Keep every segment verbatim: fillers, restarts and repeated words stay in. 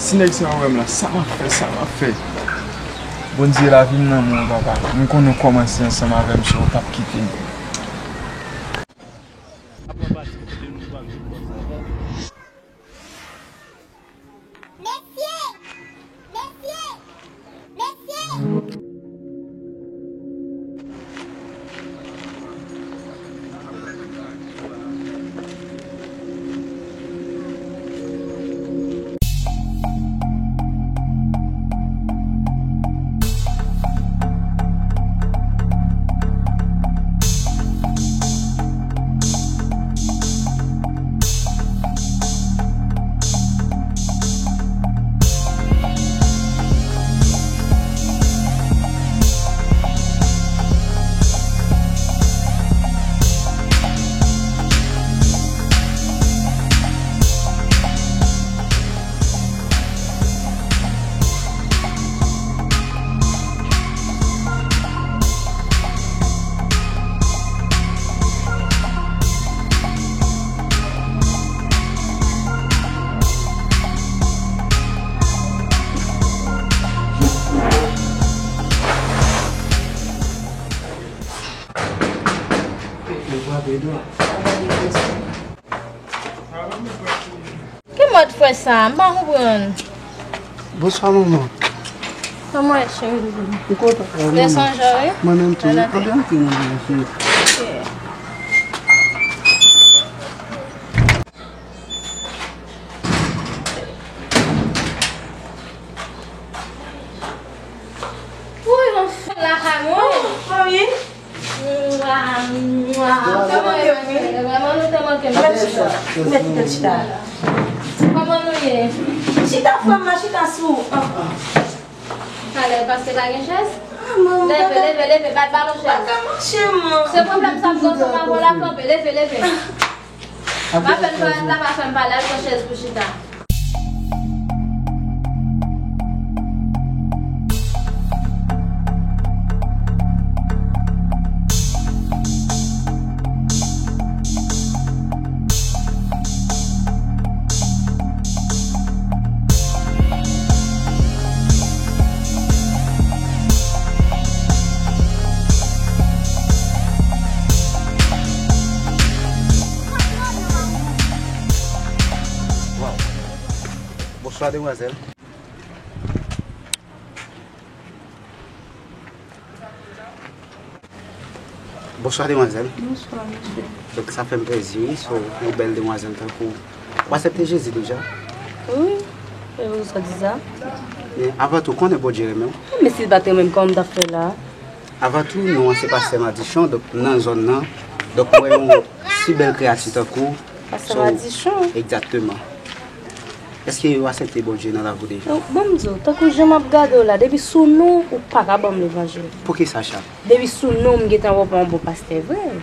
Ti nèg sa yo wè m la, sa m ap fè, sa m ap fè. Bondye, lavi m nan men w, papa. M konnen w kòmanse ansanm avè m, so w p ap kite m. Ki mòd frè sa a? M pa konprann. Bonswa, manman. Kòman w ye, cheri? M kontan, manman. Lè sonje w, wi. Mwen menm tou, wi. Antre, antre, manman, cheri. Ok. Woy, anfen lakay mwen. Oh, mami. Mwa, mwa. Kòman nou ye? Vrèman, nou te manke m. Mèt chita. Mèt kite l chita. Kòman nou ye? Chita, frè m, chita sou. Talè, paske pa gen chèz? Ah, manman, leve, leve, leve, bat balon chèz. Pa ka mache, man. Se pwoblèm sa m gen ansanm avè w la, kanpe, leve, leve. M apèn parèt la, pa fè m pale, al pran chèz pou chita. Waw. Bonswa, demwazèl. Bonswa, demwazèl. Bonswa, mesye. Donk, sa fè m plezi, wi, so, yon bèl demwazèl tankou w. Ou aksepte Jezi deja? Wi, e poukisa w di sa? Men, avan tou, konnen Bondye renmen w. Men si l pa t renmen m, kòman m t ap fè la? Avan tou, non an se pastè Madichon, donk, m nan zòn nan. Donk, m wè yon si bèl kreyati tankou w. Pastè Madichon? Egzakteman. Èske w aksepte Bondye nan lavi w deja? Donk, ban m di w, tankou jan m ap gade w la, depi sou non, ou pa ka ban m levanjil. Poukisa sa? Depi sou non, m gentan wè w pa yon bon pastè vre.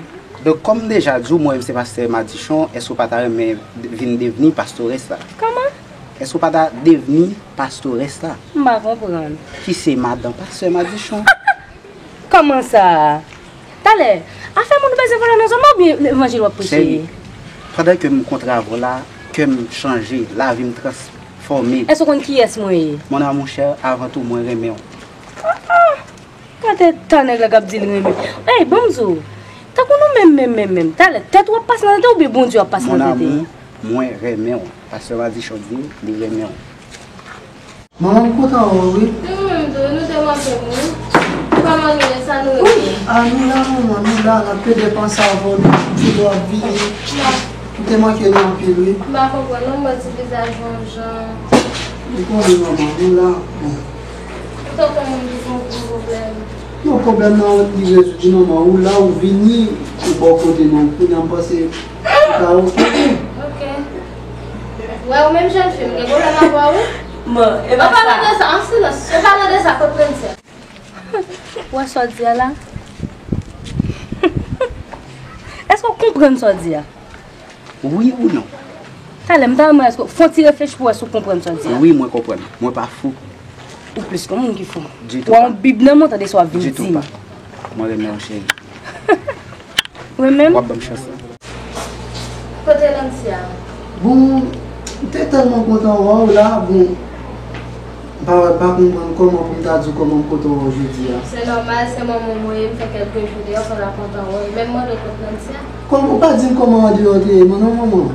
Donk, kòm m deja di w, mwen menm se pastè Madichon, èske w pa ta renmen vin devni pastorès la? Kòman? Èske w pa ta devni pastorès la? M pa konprann. Ki se madan pastè Madichon. Kòman sa? Talè, afè moun ou bezwen vòlò nan zòn nan oubyen levanjil w ap preche? Cheri, pandan ke m kontre avè w la, kè m chanje, lavi m transfòme. Èske w konn kiyès mwen ye? Mon amour cher, avan tou, mwen renmen w. Ah, ah! Gade tan nèg la k ap di l renmen. Ey, ban m di w, tankou nou menm, menm, menm, menm, talè, tèt ou ap pase nan tete oubyen Bondye ap pase nan tete? Mon amour, mwen renmen w. Pastè Madichon di m li renmen w. Manman, m kontan wè w, wi. Nou menm tou, nou te manke m, wi. Kòman nou ye? Sa nou rete? Wi, a, nou la, manman, nou la, n ap plede panse avè w, nou toujou ap vini. M te manke nou anpil, wi. M pa konprann non, m wè ti vizaj ou yon jan. M konnen, manman, nou la. Bon. Ou tankou moun ki gen yon gwo pwoblèm. Non, pwoblèm nan, li rezoud, manman. Ou la, ou vini, ou bò kote nou. Kounye a, m panse ou ka oke. Oke. Wè, ou menm jèn fi, m gen pwoblèm avè w, wi. Bon, e pa sa. An palan de sa, an silans, an palan de sa, kot Princess? Ou wè sa w di a la? Èske w konprann sa w di a? Wi ou non? Talè, m ta renmen èske w fè yon ti reflechi pou w wè si w konprann sa w di a. Wi, mwen konprann. Mwen pa fou. Ou plis ke yon moun ki fou. Ditou pa. Ou wè yon bib nan men w, tande sa w ap vin di m. Ditou pa. Mwen renmen w, cheri. Ou renmen m? W ap ban m chans la. Kote Lanti a? Bon, m te tèlman kontan wè w la, bon, Pa wè, pa konprann kòman pou m ta di w kòman m kontan wè w jodi a. Se nòmal, se manman mwen ye, m fè kèlke jou deyò, fò w ta kontan wè m. Men m mande w kot Nancy a. Kòman, ou pa di m kòman andeyò te ye, non, manman?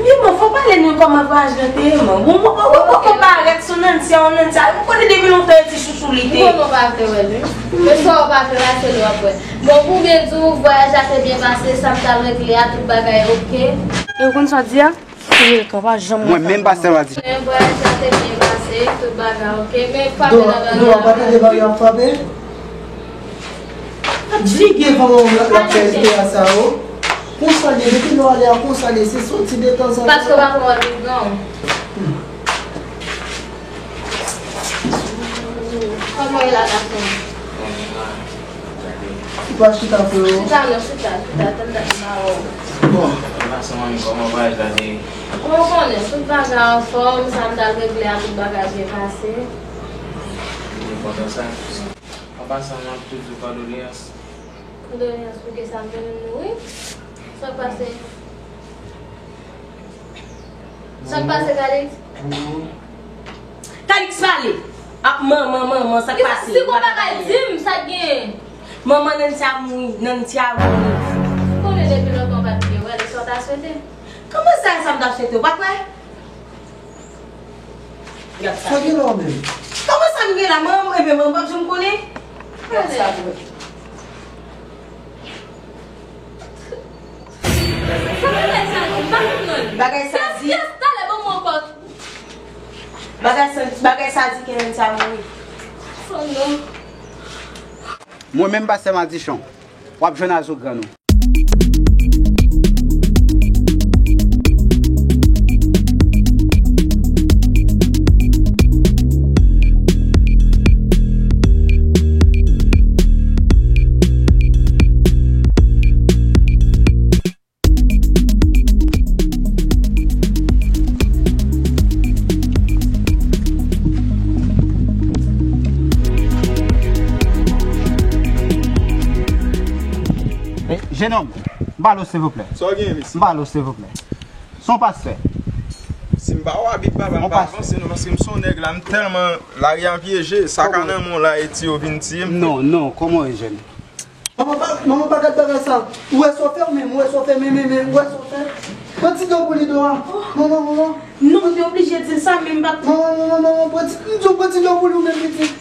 Byen, bon, fò w pale nou kòman vwayaj lan te ye, man. Bon, bon, bon, bon, bon, bon, parèt sou Nancy a, Nancy a. M konnen depi lontan e ti chouchou li te ye. Bon, non, pa vle wè l, wi. Men sa w pa vle wè, se l w ap wè. Bon, pou byen di w, vwayaj la te byen pase, sa m t al regle a, tout bagay oke. E w konn sa w di a? Mwen menm pastè Madichon. Vwayaj la te byen pase, tout bagay oke, men frape nan dòmi a. Dwa pa tande bagay ap frape? Di gen van w la, la fè espera sa yo. Konsa l ye, depi lè w ale a konsa l ye, se soti de tanzantan. Paske w pa konn wè viv non. Kòman w ye la, gason? Ou pa chita, freo? Chita non, chita, chita, tann dat m ba w. Bon. An pasan, manmi, kòman vwayaj la te ye? Bon, ou konnen, tout bagay anfòm, sa m t al regle a, tout bagay byen pase. M byen kontan sa. An pasan, m ap tou di w kondoleyans. Kondoleyans pou kisa m te menm nou, wi. Sa k pase? Sa k pase, Calix? Calix pale. Ap manman, manman, sa k pase? Si gon bagay, di m, sa k genyen? Manman Nancy a mouri, Nancy a mouri. Ou konnen depi lontan w pa t vle wè l, e sa w ta swete? Kòman sa, e sa m ta swete? Ou pa t wè? Gad sa. Sa gen la menm? Kòman sa m gen la? Manman, ebyen, manman p ap janm konnen? Gad sa pou wè. Sa bagay sa di? M pa konprann. Bagay sa di? Yes, yes, talè, ban m ankò. Bagay sa, bagay sa di ke Nancy a mouri. Fò non. Mwen menm pastè Madichon, w ap jwenn a zo grann ou. Jenòm, m pale w silvouplè. Sa w gen, mesye? M pale w silvouplè. Se yon pastè. Si m pa wè w abit, papa, m pa avanse non, paske m se yon nèg la, m tèlman lari a pyeje, sa ka nan men w la, e ti yo vin tiye m. Non, non, kòman w ye, jèn? Manman pa, manman pa gad bagay sa. Ou wè sa w fè, ou menm, ou wè sa w fè, men, men, men, ou wè sa w fè. Pran ti dlo pou li, Dora. Manman, manman. Non, m te oblije di l sa, men m pa t. Manman, manman, manman, pran ti, m di w pran ti dlo pou li, ou menm, pitit.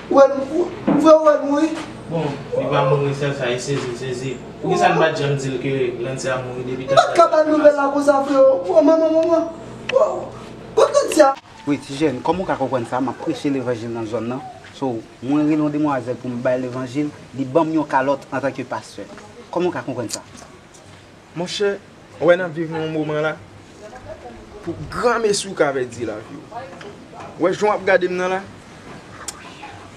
Ou wè l, ou, frè, ou wè l mouri? Bon, li pa mouri, sèl sa, e sezi, sezi. Poukisa n pa t janm di l ke Landy a mouri depi tan sa? M pa t ka ba l nouvèl la konsa, frè. O, manman, manman. O, kot Landy a? Wi, ti jèn, kòman w ka konprann sa? M ap preche levanjil nan zòn nan. So, mwen rele yon demwazèl pou m bay levanjil, li ban m yon kalòt antanke pastè. Kòman w ka konprann sa? Monchè, ou wè n ap viv nan yon moman la, pou granmesi w ka pèdi lavi w. Ou wè jan w ap gade m nan la?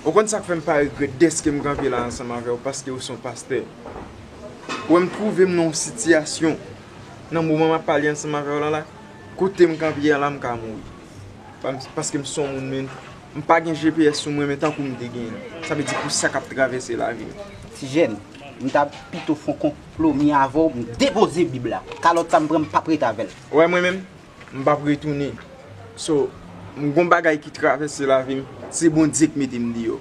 Ou konn sa k fè m pa regrèt dèske m kanpe la ansanm avè w, paske w se yon pastè. Ou wè m twouve m nan yon sitiyasyon, nan moman m ap pale ansanm avè w la la, kote m kanpe a la, m ka mouri. Pa m, paske m se yon moun, men m pa gen G P S sou mwen, men tankou m te genyen l. Sa vle di pou sa k ap travèse lavi m. Ti jèn, m ta pito fè yon konplomi avè w, m depoze Bib la. Kalòt sa m pran, m p ap ret avè l. Ou wè mwen menm, m p ap retounen. So, m gon bagay ki travèse lavi m, se Bondye k mete m deyò.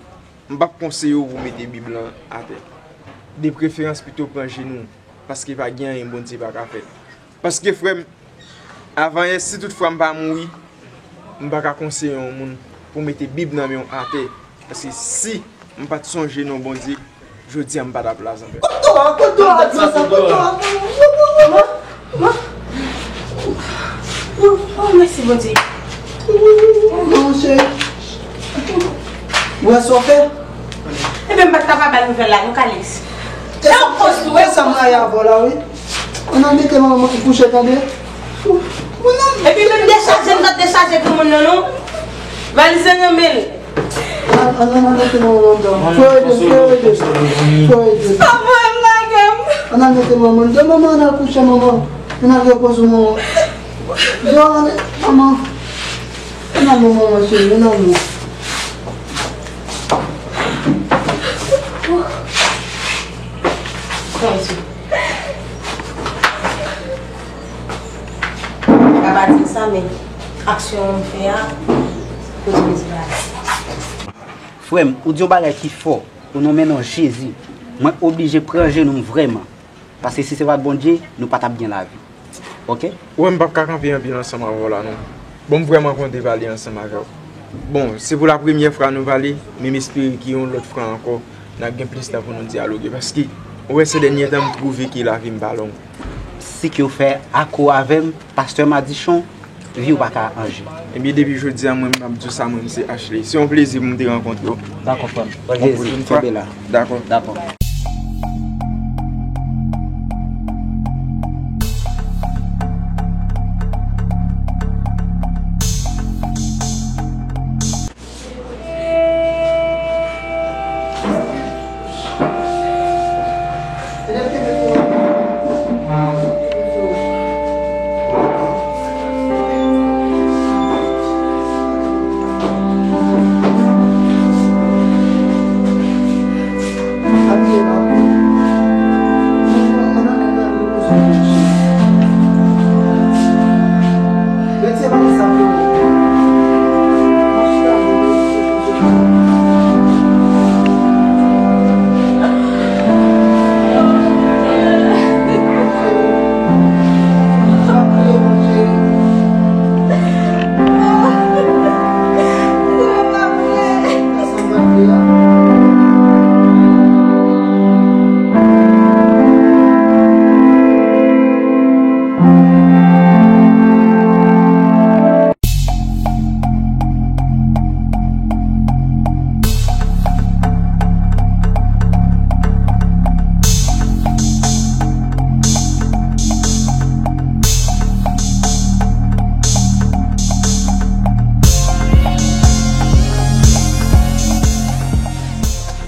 M p ap konseye w pou w mete Bib lan atè. De preferans pito pran jenou w, paske pa gen anyen Bondye pa ka fè. Paske frè m, avan yè, si tout fwa m pa mouri, m pa ka konseye yon moun pou mete Bib nan men w atè. Paske si m pa t sonje non Bondye, jodi a m pa t ap la zanmi. Kot Dora, kot Dora, di sa, kot Dora. Oh, mèsi Bondye. Manman cheri. Ou wè sa w fè? Ebyen, m pa t ka pa ba l nouvèl la, non, Calix. E sa, e sa m rayi avè w la, wi. Ann al mete manman kouche, tande? Epi menm dechaje, m t ap dechaje granmoun nan, non. Valiz lan nan men l. Ann, ann, ann, ann mete manman anndan. Frè ede m, frè ede m. Frè ede m. Papa, m lage m. Ann al mete manman anndan. Manman, ann al kouche, manman. Ann al repoze w, manman. Yo, ann, manman. Ann al, manman, cheri, ann al, manman. Papa di sa, men. Aksyon m fè a, kote Jezi pase. Frè m, ou di yon bagay ki fò. O non men non Jezi, mwen oblije pran jenou m vrèman. Paske si se pa t Bondye, nou pa t ap gen lavi. Oke? Ou wè m p ap ka kanpe anpil ansanm avè w la non. Bon, m vrèman konte pale ansanm avè w. Bon, se pou la premyè fwa nou pale, men m espere ke yon lòt fwa ankò, n ap gen plis tan pou nou dyaloge. Paske, ou wè, se dènye tan m twouve ke lavi m pa long. Si ke w fè akò avè m, pastè Madichon, vi w pa ka an je. Ebyen, depi jodi a, mwen, m ap di w sa, mwen, m se Ashley. Se yon plezi pou m te rankontre w. Dakò, frè m. Bon, Jezi, kenbe la. Dakò. Dakò.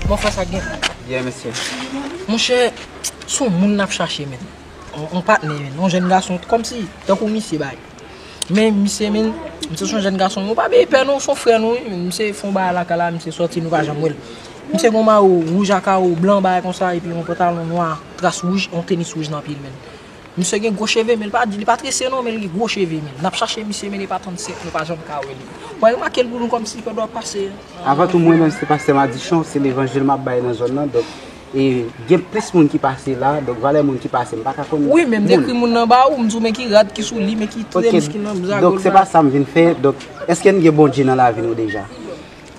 Bon, frè, sa gen? Byen, mesye. Monchè, se yon moun n ap chache, menn. On, on patnè, menn. On jèn gason, kòmsi, tankou misye bay. Men misye, menn, misye se yon jèn gason. Nou pa byen pè, non, se yon frè nou, wi, menn. Misye fè yon bagay lakay la, misye sòti, nou pa janm wè l. Misye gen yon mayo wouj a kawo blan, bagay konsa, epi yon pantalon nwa, tras wouj, yon tenis wouj nan pye l, menn. Misye gen gwo cheve, men li pa, li pa trese non, men li gen gwo cheve, men. N ap chache misye, men li pa trannsenk, nou pa janm ka wè li. Mwen remake l pou nou kòmsi pandan w ap pase. Avan tou, mwen menm se pastè Madichon, se levanjil m ap bay nan zòn nan, donk, e, gen plis moun ki pase la, donk, valè moun ki pase, m pa ka konn moun. Wi, men m dekri moun nan ba ou, m di w men ki rad ki sou li, men ki tre miskil nan bouch a gòl la. Donk, se pa sa m vin fè, donk, èske n gen Bondye nan lavi nou deja?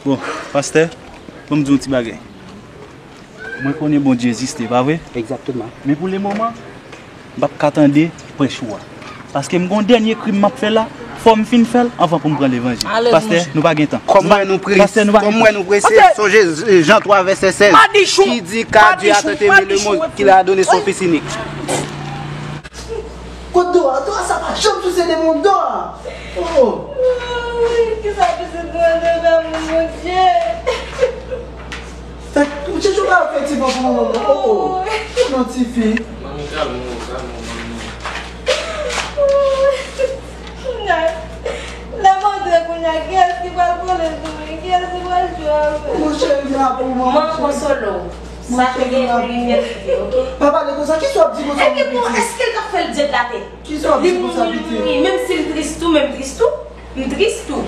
Bon, pastè, ban m di w yon ti bagay. Mwen konnen Bondye egziste, pa vre? Egzakteman. Men pou lemoman, m p ap ka tande prèch ou a. Paske m gon dènye krim m ap fè la, fò m fin fè l anvan pou m pran levanjil. Pastè, nou pa gen tan. Kòm wè nou prese, kòm wè nou prese, sonje Jan twa vèsè sèz, qui dit qu'à Dieu a tant aimé le monde qu'il a donné son Fils unique. Kot do a? Do a sa pa janm souse de moun do a. Oh. Kisa pitit mwen te fè moun Bondye? Fè, ou chèche w pa fè ti bon pou manman mwen. Oh, oh. Non, tifi. Manmi, kalme w, kalme w, manmi. Kounya, lè m antre kounya, kiyès ki pral kole sou mwen? Kiyès ki pral jwe avè m? Mon cheri, vin la pou mwen. Mwen konsole w. Sa te gen pou li fè, li fè, oke? Pa pale konsa, kisa w ap di konsa, mon pitit? Epi bon, èske l t ap fè l di l la tèt? Kisa w ap di konsa, pitit? Wi, menm si m tris tou, men m tris tou. M tris tou.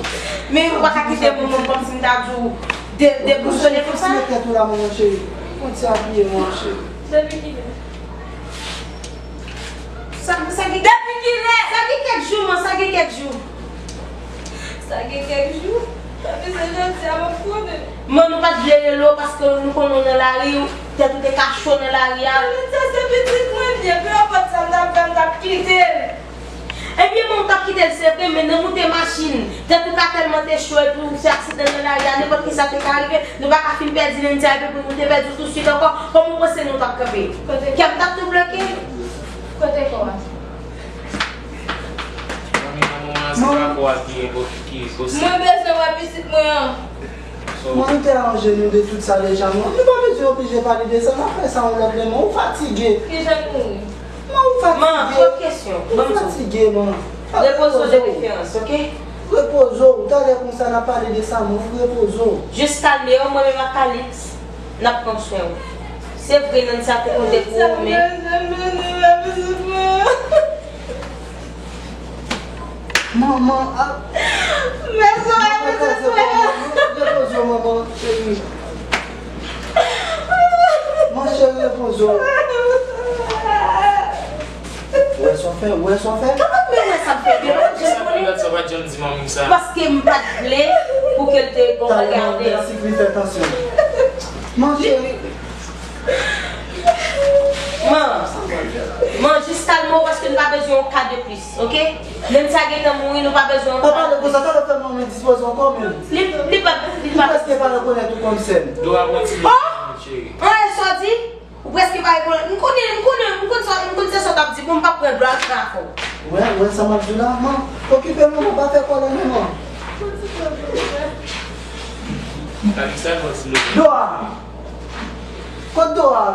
Men ou pa ka kite moun kòmsi m ta di w de-, debousole konsa. Kontinye tèt ou la, manman cheri. Kontinye apiye, manman cheri. Depi kilè? Sa, sa gen, depi kilè? Sa gen kèk jou, man, sa gen kèk jou. Sa gen kèk jou. Epi se jodi a m ap konnen. Man, nou pa t vle rele w paske nou konnen w nan lari, tèt ou te ka cho nan lari a. Anita, se pitit mwen li ye, peu importe sa m t ap fè, m t ap kite l. Ebyen, bon, ou t ap kite l, se vre, men nan moute machin, tèt ou ka tèlman te cho epi ou fè aksidan nan lari a, nenpòt kisa te ka rive, nou pa ka fin pèdi Nancy a epi pou nou te pèdi w tousuit ankò, kòman w panse nou t ap kanpe? Kè m t ap tou bloke. Kote kò a? Manmi, nan moman an, se pa kò a ki enpo-, ki posib. Mwen bezwen wè pitit mwen an. Mwen, nou te aranje nou de tout sa deja, non. Nou pa bezwen oblije pale de sa, n ap fè sa yon lòt lè, men ou fatige. Kijan l mouri? Man, ou fatige. Man, lòt kesyon. Ou fatige, man. Repoze w de preferans, oke? Repoze w. Talè konsa, n ap pale de sa, man. Repoze w. Jis kalme w, mwen menm ak Calix, n ap pran swen w. Se vre, Nancy te konte pou ou, men Manman, a. Mezon, manman, mezon, kraze kò manman. Repoze w, manman, cheri. Mon cheri, repoze w. Ou wè sa w fè, ou wè sa w fè. Kòman m wè sa m fè? Depi lòt jou, lòt sa w pa t janm di manmi m sa. Paske m pa t vle pou ke l te gon regade. Talman si li fè tansyon. Mon cheri. Man, man, jis kalme w paske n pa bezwen yon ka de plis, oke? Menm si a gentan mouri, nou pa bezwen yon ka. Pa pale konsa, sa w ap fè manmi dispoze ankò menm. Li, li pa, li pa. Ou prèske pa rekonèt ou kòm sè m. Dora, bon ti love, cheri. Oh! An, sa w di? Ou prèske pa rekonèt. M konnen, m konnen, m konn sa, m konn se sa w t ap di. Bon, m p ap pran Dora nan afè w. Wè, wè sa m ap di w la, man. Okipe manman, pa fè kòlè manman. Dora! Kot Dora?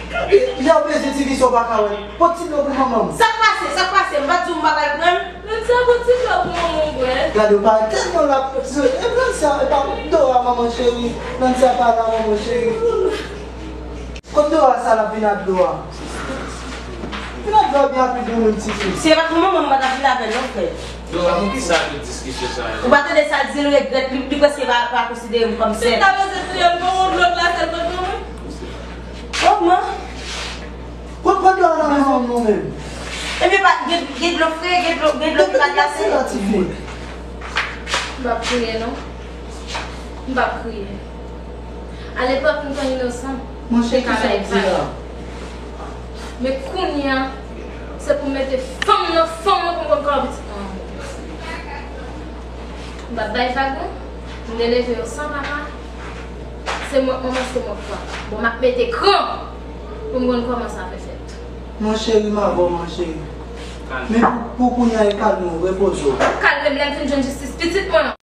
Lè w bezwen ti visyon w pa ka wè. Pot ti dlo pou manman m. Sa k pase? Sa k pase? M pa t di w m pa pral pran l? Nancy, pot ti dlo pou manman w bwè. Gade w pa tèlman l ap, e Nancy, e pa Dora, manman cheri. Nancy pa la, manman cheri. Kot Dora sa l ap vin ak dlo a? Vin ak dlo a byen rapid pou mwen, ti fi. Si e pa t pou manman m, m pa t ap vin avè l non, frè. Dora, poukisa tout diskisyon sa yo? Ou pa tande sa l di, l regrèt, li, li prèske pa, pa konsidere m kòm sè l. Si l ta bezwen touye m, bon, yon dlo glase l pot ban mwen. Oh, man. Pran, pran dlo a nan men w non menm. Ebyen, pa, gen, gen dlo fre, gen dlo, gen dlo ki pa glase. Gade sa, ti fi. M p ap kriye, non. M p ap kriye. Alepòk, m t yon inosan. Monchè, kisa w ap di la? Men kounye a, se pou m mete fanm nan fanm nan pou m konn kòman pitit mwen anmou. M p ap bay vag, non. M te leve yo san papa. Se mwen k manman, se mwen k papa. Bon, m ap mete kran pou m konn kòman sa fè fèt. Mon cheri, m avè w, mon cheri. Men pou, pou kounye a, e kalme w, repoze w. M ap kalme m lè m fin jwenn jistis pitit mwen an.